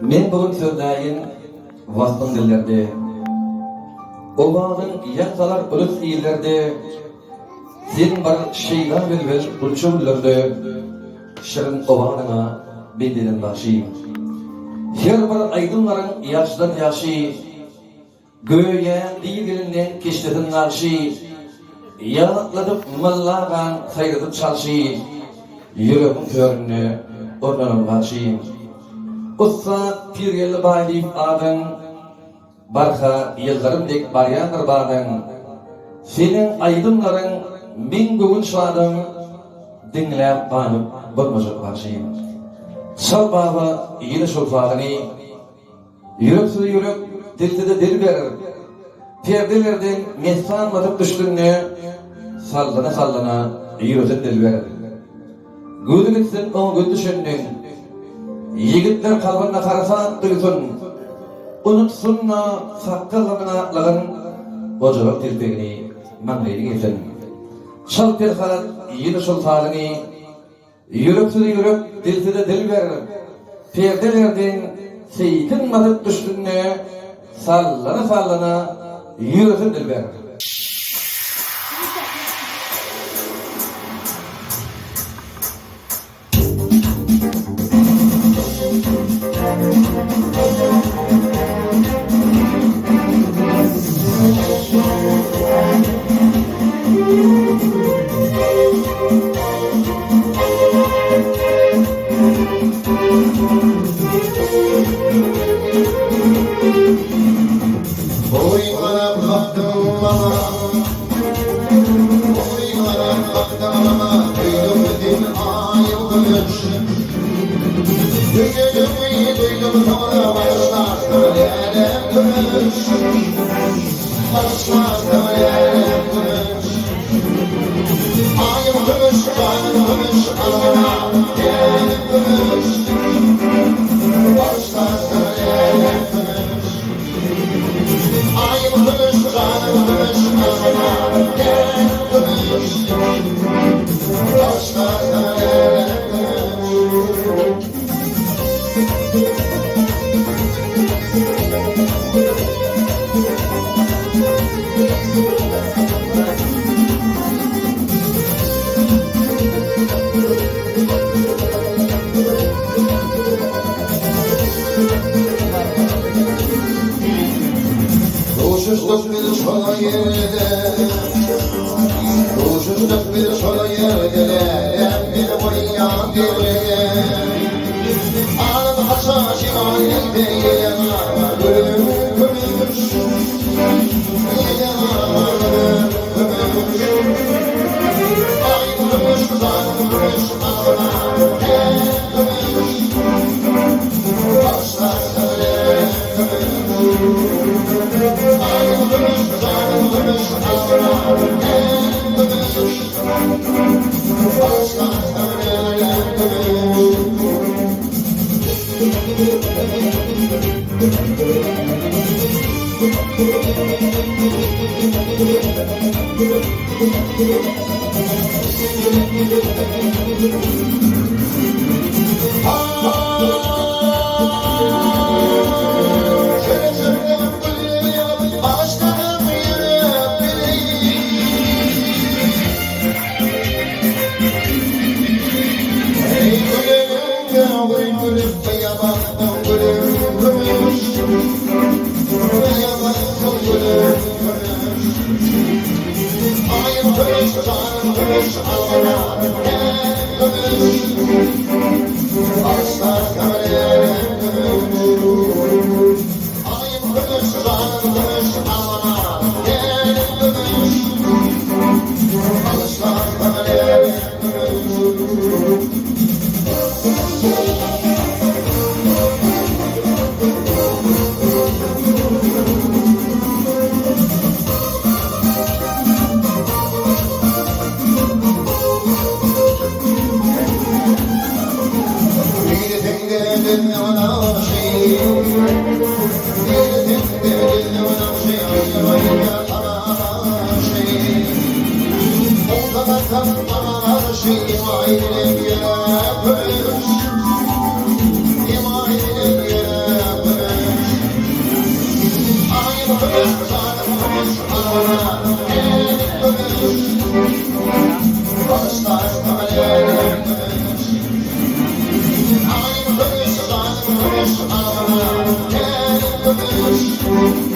Men bu gün sözläýin waspyň dillerde. Owazyň ýaň salar ulus illerde, Sen bir şeýda bilbil gülçe güllerde, Şirin owazyňa bendeden bagşy. Her bir aýdymlaryň ýagşydan ýagşy, Göýä gyz elinden keşdesin nagşy, Ýatladyp Mylla agaň saýradyp çalşy, Ýüregiň töründe ornanan bagşy. Ussat Pirgeldi Baýlyýew adyň, Barha ýyldyrym dek barýandyr badyň. Seniň aýdymlaryň meň göwün şadym, Diňläp ganyp bolmajak bagşy. Çal baba ýene şol sazyňy. Ýüreksiz ýürek, dilsize dil berer. Perdelerden messan basyp düşdünde, Sallana-sallana ýüresin dilber. Gözi gitsin oňa göz düşenden, Ýigitler kalbynda harasat duýsun. Unutsyn-da sakgallarynyň aklygyn, Gojalar telpegini maňlaýyna geýsin. Çal Perhat ýene şol sazyňy. Ýüreksiz ýürek, dilsize dil ber, Perde berdiň, seýkin basyp düşdünde, Sallana-sallana ýüresin dilber. Oý garap bakdyň maňa Oý garap bakdyň maňa Duýdum sen aýyň gümüş Söýenimi duýdum soňra Bagyşlarsyň älem kümüş Bagyşlarsyň älem kümüş Aýym kümüş janym kümüş Almana tälim kümüş Bagyşlarsyň älem kümüş Aýym kümüş janym kümüş Almana tälim kümüş Bagyşlarsyň älem kümüş. Duşuşdyk biz şol ýerde Duşuşdyk biz şol ýerde Läläm meni goýýan derede Alym haşa şimal elde Ýele garma gülüm kümüş Ýele garma gülüm kümüş Aýym kümüş janym kümüş Alma tälim kümüş Bagyşlarsyň läläm kümüş Aýym kümüş janym kümüş Alma tälim kümüş Bagyşlarsyň läläm kümüş. Gümüş, almana, gel gümüş.